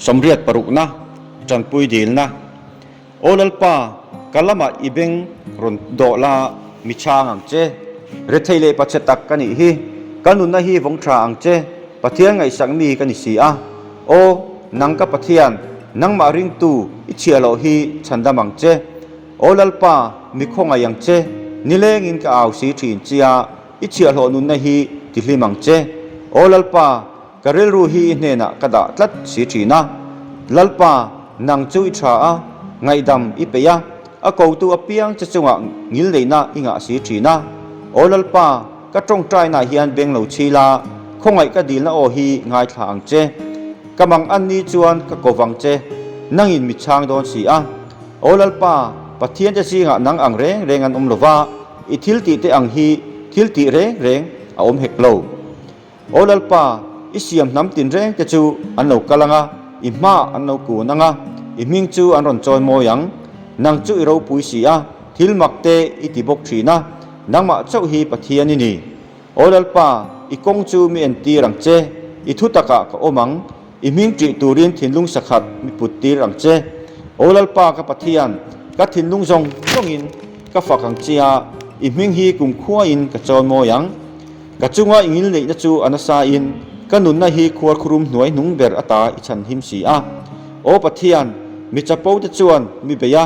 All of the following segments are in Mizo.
Sawmriat parukna, Tanpui dilna. Aw Lalpa, ka lamah i beng rawn dawh la, mi chhang ang che. Rethei leh pachhe tak ka nih hi, ka nunna hi vawng tha ang che, Pathian ngaihsak mi ka ni si a. Aw, nang ka Pathian, nangmah ringtu i chhiah loh hi chhandam ang che. Aw Lalpa, mi khawngaih ang che, nilengin ka au si thin chia, i chhiahhlawh nunna hi tihlim ang che. Aw Lalpa, Ka rilru hi i hnenah ka dah tlat si thin a, Lalpa, nang chu i tha a, ngaihdam i peih a, a kotu apiang che chungah ngilneihna i ngah si thin a. Aw Lalpa, ka tawngtainah hian beng lo chhi la, khawngaih ka dilna aw hi ngaithla ang che. Ka mang an ni chuan ka ko vang che, nangin mi chhang dawn si a. Aw Lalpa, Pathian te zingah nang ang reng reng an awm lo va, i thiltih te ang hi thiltih reng reng a awm hek lo. Aw Lalpa, i siam hnam tinreng te chu an lo kal ang a, i hmaah an lo kun ang a, i hming chu an rawn chawi mawi ang. Nang chu i ropui si a, thil mak te i ti bawk thin a, nangmah chauh hi Pathian i ni. Aw Lalpa, i kawng chu mi entir ang che, i thu takah ka awm ang, i hming ṭih turin thinlung sakhat mi put tir ang che. Aw Lalpa ka Pathian, ka thinlung zawng zawngin ka fak ang che a, i hming hi kumkhuain ka chawi mawi ang. Ka chunga i ngilneihna chu a nasa in, ka nunna hi khuarkhurum hnuai hnung ber ata i chhan him si a. Aw Pathian, mi chapo te chuan mi bei a,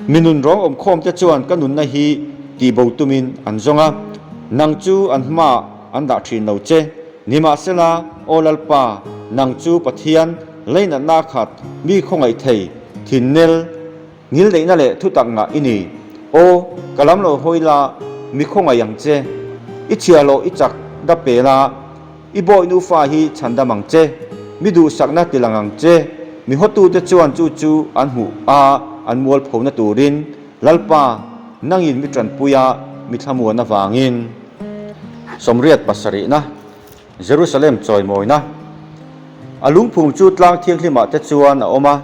mi nun rawng awmkhawm te chuan ka nunna hi tihbo tumin an zawng a, nang chu an hmaah an dah thin lo che. Nimahsela, Aw Lalpa, nang chu Pathian, leinatna khat, mi khawngaih thei, thinnel, Ngilneihna leh thutak ngah i ni. Aw, ka lam lo hawi la, mi khawngaih ang che. I chhia loh i chak da pe la, i bawi nufa hi chhandam ang che. Mi duhsakna ti lang ang che. Mi hawtute chuan chu chu an hmuh a, an mualphona turin, Lalpa, nangin mi tanpui a, mi thlamuan avangin. Sawmriat pasarihna, Jerusalem chawimawina. A lungphum chu tlang thianghlimah te chuan a awm a,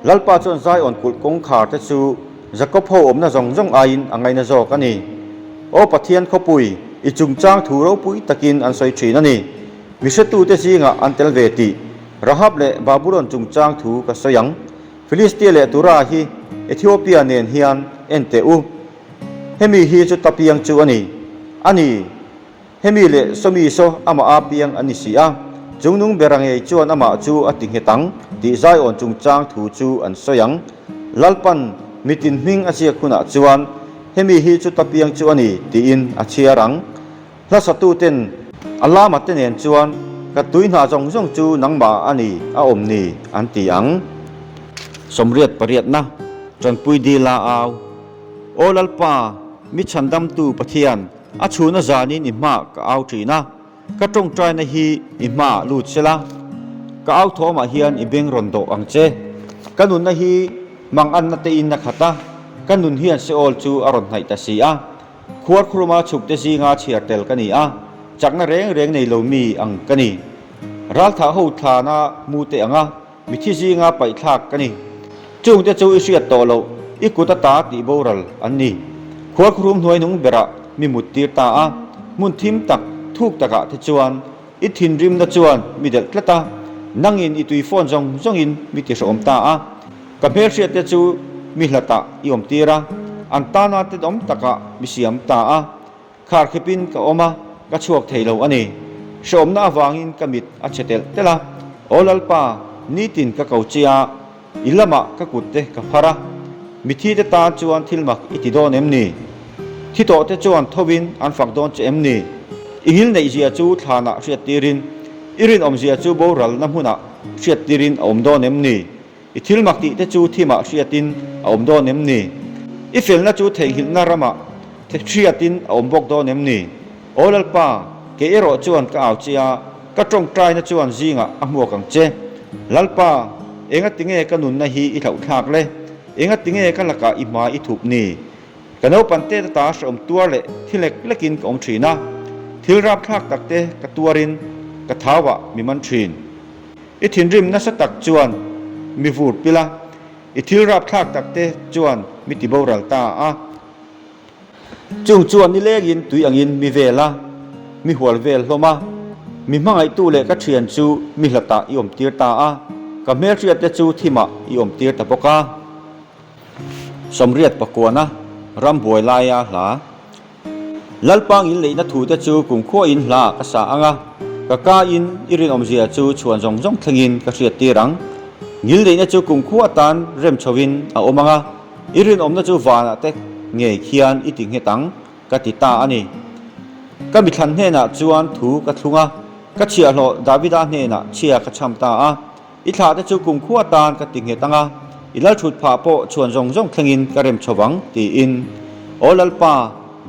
Lalpa chuan Zion kulh kawngkhar te chu Jakob ho awmna zawng zawng aiin a ngaina zawk a ni. Aw Pathian khawpui, i chungchang thu ropui takin an sawi thin a ni. Mi hretute zingah an tel ve tih Rahab leh Babulon chungchang thu ka sawi ang. Filistia leh Tura hi Ethiopia nen hian en teh u. Hemi hi chu tapiang chu a ni. A ni. Hemi leh sawmi saw amah a piang an ni si a, chungnung bera ngei chuan amah chu a ti nghet ang tih Zion chungchang thu chu an sawi ang. Lalpan mitin hming a ziak hunah chuan hemi hi chuta piang chu a ni tiin a chhiar ang. Hlasatuten a lama te nen chuan ka tui hna zawng zawng chu nangmah a ni a awm ni an ti ang. Sawmriat pariatna Tanpui Dila au, Aw Lalpa, mi chhandamtu Pathian, A chhuna zanin i hmaah ka au ṭhin a, ka ṭawngṭaina hi i hmaah lut se la, ka au thawmah hian i beng rawn dawh ang che. Ka nunna hi manganna tein a khat a, ka nun hian Seol chu a rawn hnaih ta si a. Khuarkhuruma chhukte zinga chhiar tel ka ni a, chakna reng reng nei lo mi ang ka ni. Ralthah ho thlana mu te ang a, Mithi zinga paihthlak ka ni. Chungte chu i hriat tawh loh, i kut ata tih boral an ni. Khualkhurum hnuainung berah mi mut tir ta a, hmun thim tak, thuk takah te chuan i thinrimna chuan mi delh tlat a, nangin i tui phone zawng zawngin mi ti hrehawm ta a. Ka hmelhriatte chu mi hlatah i awm tir a, an tana tenawm takah mi siam ta a. Khar khipin ka awm a, ka chhuak thei lo a ni. Hrehawmna avangin ka mit a chhe telh telh a, Aw Lalpa, nitin ka ko che a, i lamah ka kut te ka phar a. Mithi te tan chuan thil mak i ti dawn em ni? Thi tawh te chuan thovin an fak dawn che em ni? I ngil neih zia chu thlanah hriat tirin, i rinawm zia chu boralna hmunah hriat tirin a awm dawn em ni? I thil mak tih te chu thimah hriatin a awm dawn em ni? I felna chu theihnghilhna ramah hriatin a awm bawk dawn em ni? Aw Lalpa, kei erawh chuan ka au che a, ka tawngtaina chuan zingah a hmuak ang che. Lalpa, enga tinge ka nunna hi i hlauhthlak le? Enga tinge ka lakah i hma i thup ni? Ka naupang te ta hrehawm tuar leh thi lek lekin ka awm thin a, thil rapthlak tak te ka tuarin ka thauah mi man thin. I thinrim nasa tak chuan mi vur pil a, i thil rapthlak tak te chuan mi ti boral ta a. Chung chuan nilengin tui angin mi vel a, mi hual vel hlawm a, mi hmangaihtu leh ka thian chu mi hlatah i awm tir ta a. ka hmelhriatte chu thimah i awmtir ta bawk a. 89 rambuai laia hla. Lalpa ngilneihna thute chu kumkhuain hla ka sa ang a, ka kain i rinawmzia chu chhuan zawng zawng thlengin ka hriattir ang. Ngilneihna chu kumkhua atan rem chhovin a awm ang a, i rinawmna chu vanah te ngei khian i ti nghet ang, ka ti ta a ni. Ka mithlan hnenah chuan thu ka thlung a, ka chhiahhlawh Davida hnenah chhia ka chham ta a. I thlah te chu kumkhua atan ka ti nghet ang a, i lal thut phah pawh chhuan zawng zawng thlengin ka rem chho vang, tiin. Aw Lalpa,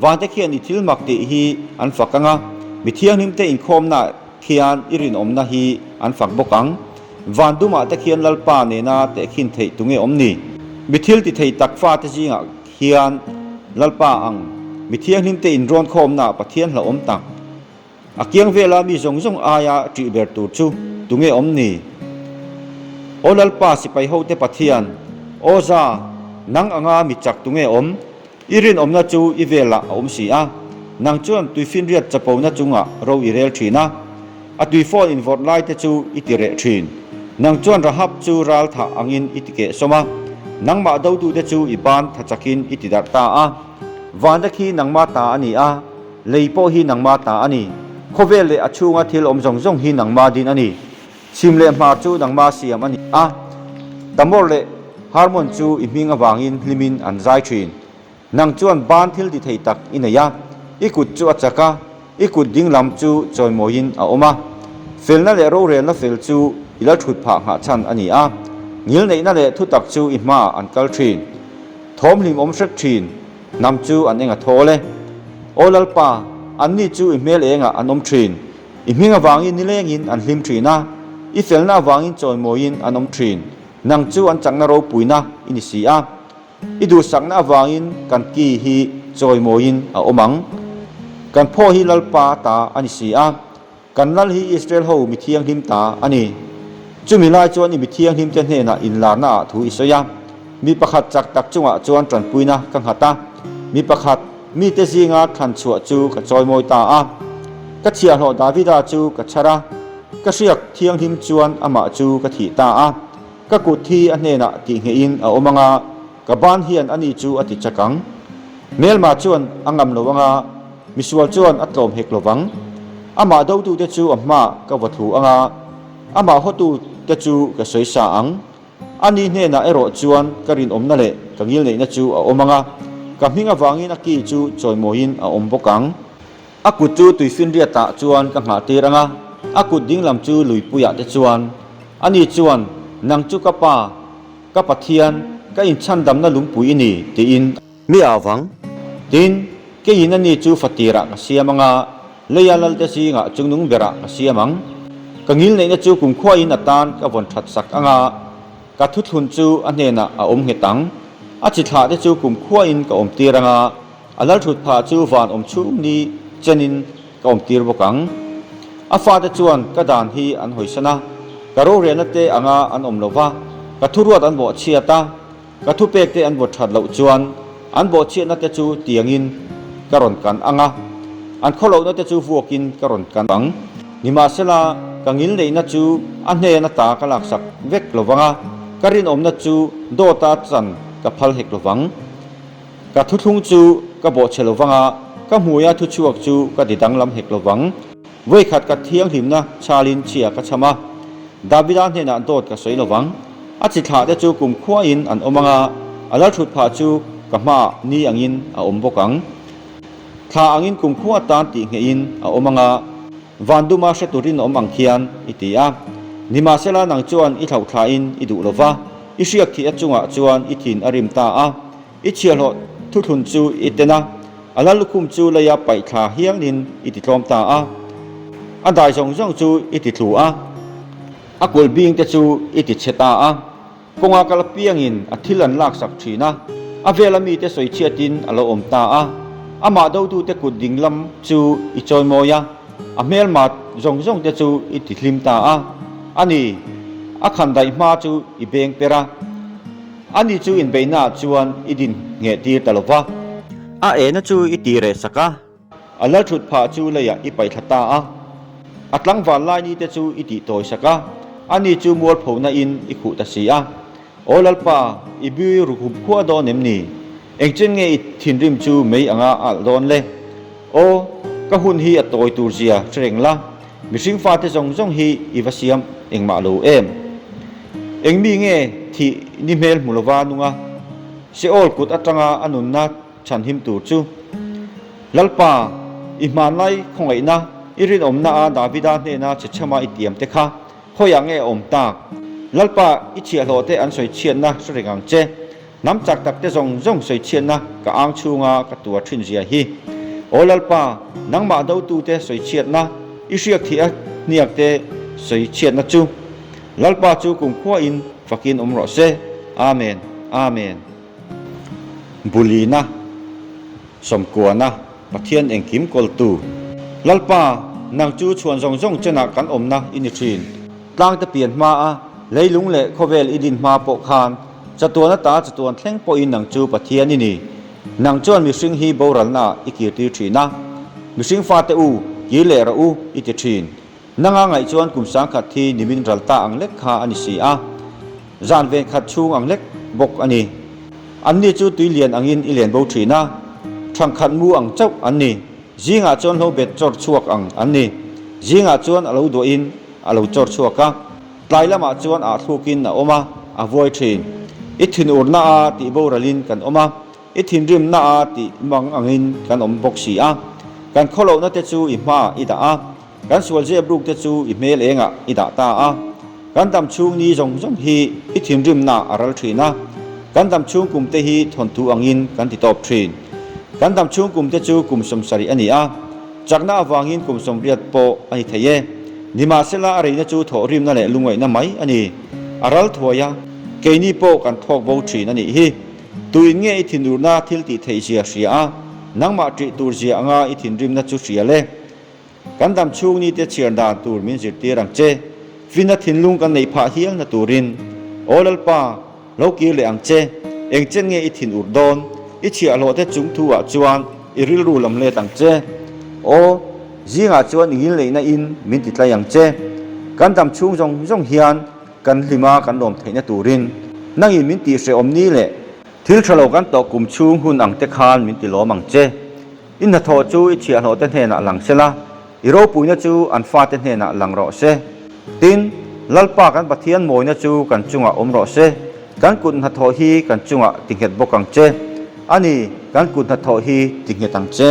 vante khian i thil mak tih hi an fak ang a, mi thianghlimte inkhawmnaah khian i rinawmna hi an fak bawk ang. Van dumah te khian Lalpa nena tehkhin theih tunge awm ni? Mi thil ti thei tak fate zingah hian Lalpa ang, mi thianghlimte inrawn khawmnaah Pathian hlauhawm tak. A kiang vela mi zawng zawng aia ṭih ber tur chu tunge awm ni? Aw Lalpa sipai hote Pathian, Aw Za, nang anga mi chak tunge awm? I rinawmna chu i velah a awm si a, nang chuan tuifinriat chapona chungah ro i rel ṭhin a, a tuifawn invawrh laite chu i ti reh ṭhin. Nang chuan Rahab chu ral thah angin i ti kehsawm a, nangmah dotute chu i ban tha chakin i ti darh ta a. Vana khi nangmah ta a ni a. Lei pawh hi nangma ta a ni. Khawvel leh a chhunga thil awm zawng zawng hi nangma din a ni. Chhim leh hmar chu nangma siam a ni a. Tamor leh Harmon chu i hming avangin hlimin an zai thin. Nang chuan ban thil ti thei tak i nei a, i kut chu a chak a, i kut ding lam chu chawimawiin a awm a. Felna leh rorelna fel chu i la thut phah nghah chhan a ni a, ngilneihna leh thutak chu i hmaah an kal thin. Thawm hlimawm hret thin. Hnam chu an eng a thawl e. Aw Lalpa, anni chu i hmel engah an awm thin. I hming avangin nilengin an hlim thin a, i felna avangin chawimawiin an awm thin. Nang chu an chakna ropuina i ni si a. I duhsakna avangin kan ki hi chawimawiin a awm ang. Kan phaw hi Lalpa ta a ni si a. Kan lal hi Israel ho mi thianghlim ta a ni. Chumi lai chuan i mi thianghlimte hnenah inlarna ah thu i sawi a. Mi pakhat chak tak chungah chuan tanpuina ka nghat a, mi pakhat mite zinga thlan chhuah chu ka chawimawi ta a. Ka chhiahhlawh Davida chu ka chhar a, ka hriak thianghlim chuan amah chu ka thih ta a. Ka kut hi a hnenah tihnghehin a awm ang a, Ka ban hian ani chu a ti chak ang. Hmelma chuan a ngam lo ang a, misual chuan a tlawm hek lo vang. Amah dotute chu a hmaah ka vaw thu ang a, amah hawtute chu ka sawi sa ang. Ani hnenah erawh chuan ka rinawmna leh ka ngilneihna chu a awm ang a, ka hming avangin a ki chu chawimawiin a awm bawk ang. A kut chu tuifinriatah chuan ka nghahtir ang a, a kut dinglam chu luipuiah te chuan. Ani chuan, Nang chu ka pa, Ka Pathian, ka inchhandamna lungpui i ni, tiin. Mi a vang. Tin, keiin ani chu fatirah ka siam ang a, leia lalte zingah chungnung berah ka siam ang. Ka ngilneihna chu kumkhuain a tan ka vawn that sak ang a, ka thuthlun chu a hnenah a awm nghet ang. A chi thlahte chu kumkhuain ka awmtir ang a, a lalthut phah chu van awm chhung ni chenin ka awmtir bawk ang. A fate chuan ka dan hi an hawisan a, ka rorelna te anga an awm lo va, ka thuruat an bawhchhiat a, ka thupek te an vaw that loh chuan an bawhchhiatna te chu tiangin ka rawn kan ang a, an khawlohna te chu vuakin ka rawn kan ang. Nimahsela, ka ngilneihna chu a hnen ata ka laksak vek lo vang a, ka rinawmna chu dawta chan ka phal hek lo vang. Ka thuthlung chu ka bawhchhe lo vang a, ka hmuia thuchhuak chu ka ti danglam hek lo vang. Vawikhat ka thianghlimna chhalin chhia ka chham a, Davida hnenah dawt ka sawi lo vang. A chi thlahte chu kum khuain an awm ang a, a lalthut phah chu ka hmaah ni angin a awm bawk ang. Thla angin kum khua atan tih nghehin a awm ang a, van duma hre turin a awm ang khian i ti a. Nimahsela nang chuan i thlauhthlain i duh lo va, i hriak thih a chungah chuan i thin a rim ta a. I chhiahhlawh thuthlun chu i ten a, a lal lukhum chu leia paih thla hialin i ti tlawm ta a. A dai zawng zawng chu i ti thlu a, a kulh bing te chu i ti chhe ta a. Kawnga kal apiangin a thil an laksak thin a, a vela mite sawi chhiatin a lo awm ta a. Amah dotute kut ding lam chu i chawimawi a, a hmelma zawng zawng te chu i ti hlim ta a. A ni, a khandaih hma chu i beng per a. Ani chu inbeihnaah chuan i din ngheh tir ta lo va. A ena chu i ti reh sak a. A lalthut phah chu leiah i paihthla ta a. A tlangval lai ni te chu i tih tawi sak a. ani chu mualphona in i khuh ta si a. Aw Lalpa, i bui ru hup khuah dawn em ni? Engchen nge i thinrim chu mei anga a alh dawn le? Aw, ka hun hi a tawi tur zia hre reng la, mihring fate zawng zawng hi i va siam engmah lo em? Eng mi nge thih ni hmel hmu lova nunga Seol kut atanga a nunna chhanhim tur chu? Lalpa, i hmanlai khawngaihna, i rinawmna a Davida hnena che chhama i tiam te kha Khawiah nge a awm tak? Lalpa, i chhiahhlawh te an sawi chhiatna hre reng ang che. Hnam chak tak te zawng zawng sawi chhiatna ka ang chhunga ka tua thin zia hi. Aw Lalpa, nangmah dotute sawi chhiatna, i hriak thih a hniak te sawi chhiatna chu. Lalpa chu kumkhuain fakin awm rawh se. Amen. Amen. Bulina, Sawmkuana, Pathian engkim kawltu. Lalpa, nang chu chhuan zawng zawng chenah kan awmna i ni thin. Tlangte pian hma a, leilung leh khawvel i din hma pawh khan, chatuan ata chatuan thleng pawhin nang chu Pathian i ni. Nang chuan mihring hi boralnaah i kirtir thin a. Mihring fate u, kir leh rawh u, i ti thin. Nanga ngaih chuan kum sangkhat thi nimin ral ta ang lek kha a ni si a, zan ven khat chhung ang lek bawk a ni. Anni chu tui lian angin i len bo thin a, thangkhat mu ang chauh an ni. Zingah chuan hlo bet chawr chhuak ang an ni. Zingah chuan a lo duahin a lo chawr chhuak a, tlai lamah chuan ah thlukin a awm a, a vuai thin. I thinurna a tih boralin kan awm a, I thinrimna a tih mang angin kan awm bawk si a, kan khawlohna te chu i hmaah i dah a, kan sual zep ruk te chu i hmel engah i dah ta a. Kan dam chhung ni zawng zawng hi i thinrimna a ral thin a, kan dam chhung kum te hi thawnthu angin kan ti tawp thin. Kan dam chhung kum te chu kum 70 a ni a, chakna avangin kum 80 pawh a ni thei e. Nimahsela a reina chu thawhrimna leh lungaihna mai a ni. A ral thuai a, keini pawh kan thawk bo thin a nih hi. Tuin nge i thinurna thil tih theih zia hria a, nangmah ṭih tur zia anga i thinrimna chu hria le. Kan dam chhung nite chhiar dan tur min zirtir ang che, finna thinlung kan neih phah hialna turin. Aw Lalpa, lo kir leh ang che, eng chen nge i thin ur dawn? I chhiahhlawh te chung thu ah chuan i rilru lam let ang che. Aw, zingah chuan i ngilneihna in min ti tlai ang che. Kan dam chhung zawng zawng hian Kan hlima kan lawm theihna turin nangin min tih hrehawm ni le. Thil tha lo kan tawh kum chhung hun ang te khan min ti lawm ang che. I hnathawh chu i chhiahhlawh te hnenah lang se la, i ropuina chu an fate hnenah lang rawh se. Tin, Lalpa kan Pathian mawina chu kan chungah awm rawh se, kan kut hnathawh hi kan chungah ti nghet bawk ang che. A ni, kan kut hnathawh hi ti nghet ang che.